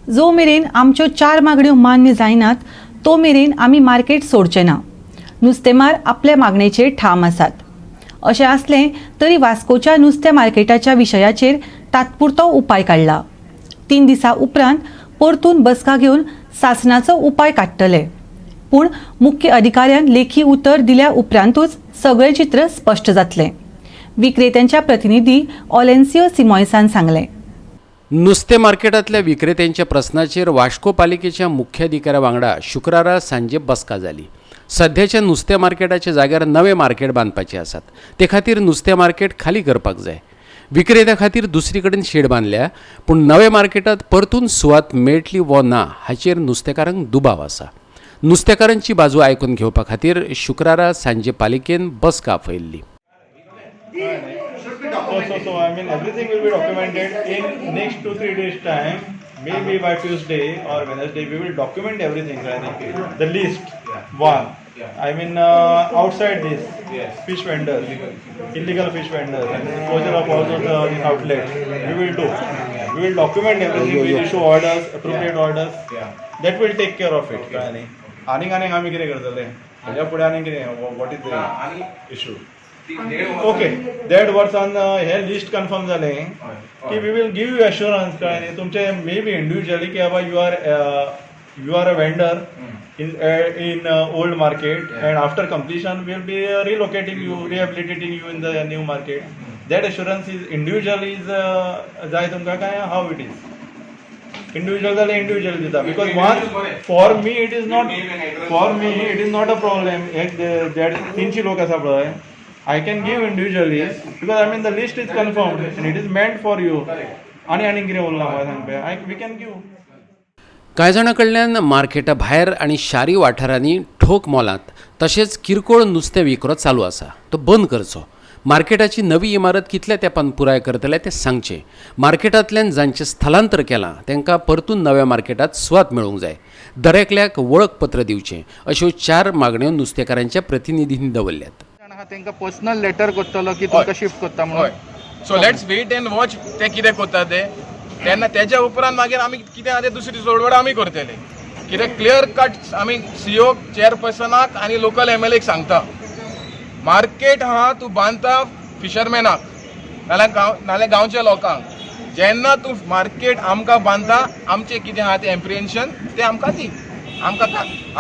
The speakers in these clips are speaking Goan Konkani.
जो मेरेन आमच्यो चार मागण्यो मान्य जायनात तो मेरेन आमी मार्केट सोडचे ना. नुस्तेमार आपल्या मागणेचेर ठाम आसात. अशें आसलें तरी वास्कोच्या नुस्त्या मार्केटाच्या विशयाचेर तात्पुरतो उपाय काडला. 3 दिसां उपरांत परतून बसका घेवन सासणाचो उपाय काडटले, पूण मुख्य अधिकाऱ्यान लेखी उतर दिल्या उपरांतूच सगळें चित्र स्पश्ट जातलें, विक्रेत्यांच्या प्रतिनिधी ऑलेन्सियो सिमॉयसान सांगलें. नुस्तें मार्केटांतल्या विक्रेत्यांच्या प्रस्नाचेर वास्को पालिकेच्या मुख्याधिकाऱ्या वांगडा शुक्रारा सांजे बसका जाली. सध्याच्या नुस्तें मार्केटाच्या जाग्यार नवें मार्केट बांदपाचें आसात. ते खातीर नुस्तें मार्केट खाली करपाक जाय. विक्रेत्या खातीर दुसरी कडेन शेड बांदल्या, पूण नव्या मार्केटांत परतून सुवात मेळटली वो ना हाचेर नुस्तेकारांक दुबाव आसा. नुस्तेकारांची बाजू आयकून घेवपा खातीर शुक्रारा सांजे पालिकेन बसका आपयल्ली. So I mean, everything will be documented in next 2-3 days time. Maybe by Tuesday or Wednesday, we will document everything. Right? The list one. I mean, outside this, fish vendors, illegal fish vendors, and the closure of all those these outlets, we will do. We will document everything. We will issue orders, appropriate orders. That will take care of it. कळ्ळें न्ही? आनीक आनीक आमी कितें करतले हेज्या फुडें आनीक कितें, what is the issue? Okay, देड वर्सान हे लिस्ट कन्फर्म जालें की we will give you assurance, कळ्ळें न्ही, तुमचे मे बी इंडिविज्युअली की बाबा, you are a vendor in old market and after completion will be relocating you, rehabilitating you in the new market. That assurance is individual is जाय तुमकां काय how it is? Individual जाल्यार इंडिविज्युअल दिता, because one, for me it is not, for me it is not a problem. एक देड तीनशे लोक आसा पळय, I can give individually because, I mean, the list is confirmed and it is meant for you. आनी आनी कितें उरलां म्हाका सांगपा, I we can give. कांय जाणां कडल्यान मार्केटा भायर आनी शारी वाठारांनी ठोक मोलांत तशेंच किरकोळ नुस्तें विक्रो चालू आसा, तो बंद करचो. मार्केटाची नवी इमारत कितल्या तेंपान पुराय करतले तें सांगचें. मार्केटांतल्यान जांचें स्थलांतर केलां तांकां परतून नव्या मार्केटांत सुवात मेळूंक जाय. दरेकल्याक वळखपत्र दिवचें, अश्यो चार मागण्यो नुस्तेकारांच्या प्रतिनिधींनी दवरल्यात. जाण आहा तांकां पर्सनल लेटर करतलो की तुमकां शिफ्ट करता म्हणून. हय, so let's wait and watch ते कितें करता ते. तेन्ना तेज्या उपरांत मागीर आमी कितें आहा तें दुसरी सोडवड आमी करतले. कितें क्लियर कट आमी सीओ, चेअरपर्सनाक आनी लोकल एमएलएक सांगता, मार्केट आहा तूं बांदता फिशरमॅनाक नाल्यार गांव नाल्यार गांवच्या लोकांक. जेन्ना तूं मार्केट आमकां बांदता, आमचें कितें आहा तें एप्रिहेन्शन तें आमकां दी. आमकां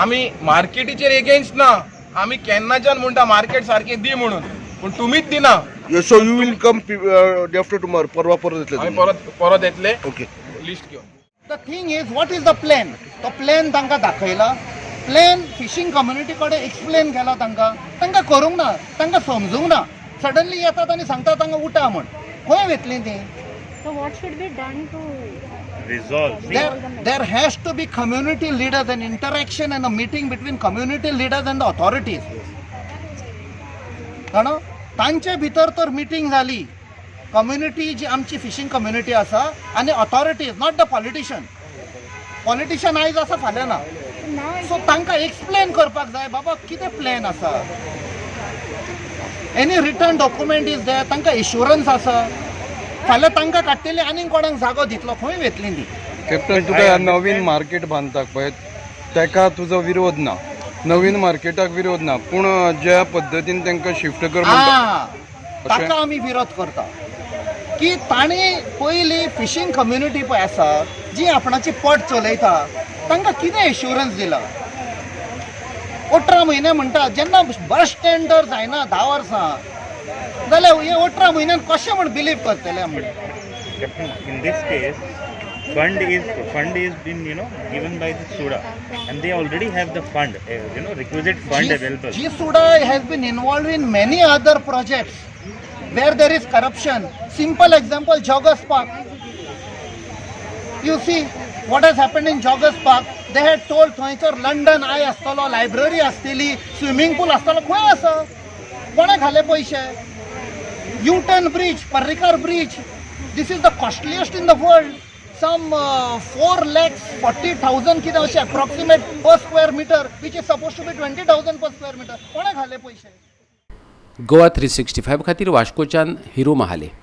आमी मार्केटीचेर एगेन्स्ट ना. आमी केन्नाच्यान म्हणटा मार्केट सारकें दी म्हणून, पूण तुमीच दिना. So you will come day after tomorrow, परवा परत येतले आमी तुमी? परत परत येतले लिस्ट घेवन. The thing is, what is the plan? तो प्लॅन तांकां दाखयला? प्लॅन फिशींग कम्युनिटी कडेन एक्सप्लेन केला तांकां? तांकां करूंक ना, तांकां समजूंक ना. सडनली येतात आनी सांगतात तांकां उठा म्हण. खंय वयतलीं तीं? So what should be done to resolve? There has to be community leaders and interaction and a meeting between community leaders and the authorities. जाणा, तांचे भितर तर मिटींग जाली, कम्युनिटी जी आमची फिशींग कम्युनिटी आसा आनी authorities, not the politician. Politician आयज आसा, फाल्यां ना. Now सो तांकां एक्सप्लेन करपाक जाय, बाबा कितें प्लॅन आसा. Any written document is there? तांकां एश्युरन्स आसा? फाल्यां तांकां काडटले, आनीक कोणाक जागो दितलो? खंय वयतलीं ती? कॅप्टन, तुका नवीन मार्केट बांदता पळय, तेका तुजो विरोध ना? नवीन मार्केटाक विरोध ना, पूण ज्या पद्दतीन तांकां शिफ्ट कर म्हणटा आ, ताका आमी विरोध करता की तांणी पयली फिशींग कम्युनिटी पळय आसा, जी आपणाची पोट चलयता, तांकां कितें एश्युरन्स दिला? 18 म्हयने म्हणटा. जेन्ना बस स्टँड जर जायना 10 वर्सां जाल्यार हे 18 म्हयन्यान कशें म्हण बिलीव करतले आमी? Captain, in this case, fund is been given by the SUDA, and they already have the fund, requisite fund available. GSUDA has been involved in many other projects where there is corruption. Simple example, Joggers Park. You see what has happened in Joggers Park. They had told थंयसर लंडन आय आसतलो, लायब्ररी आसतली, स्विमींग पूल आसतलो. खंय आसा? कोणें घाले पयशे? U-turn bridge, Parrikar bridge. This is the costliest in the world. Some 4,40,000 कितें अशें approximate per square meter, which is supposed to be 20,000 per square meter. कोणें घाले पयशे? गोवा 365 खातीर वास्कोच्यान हिरू महाले.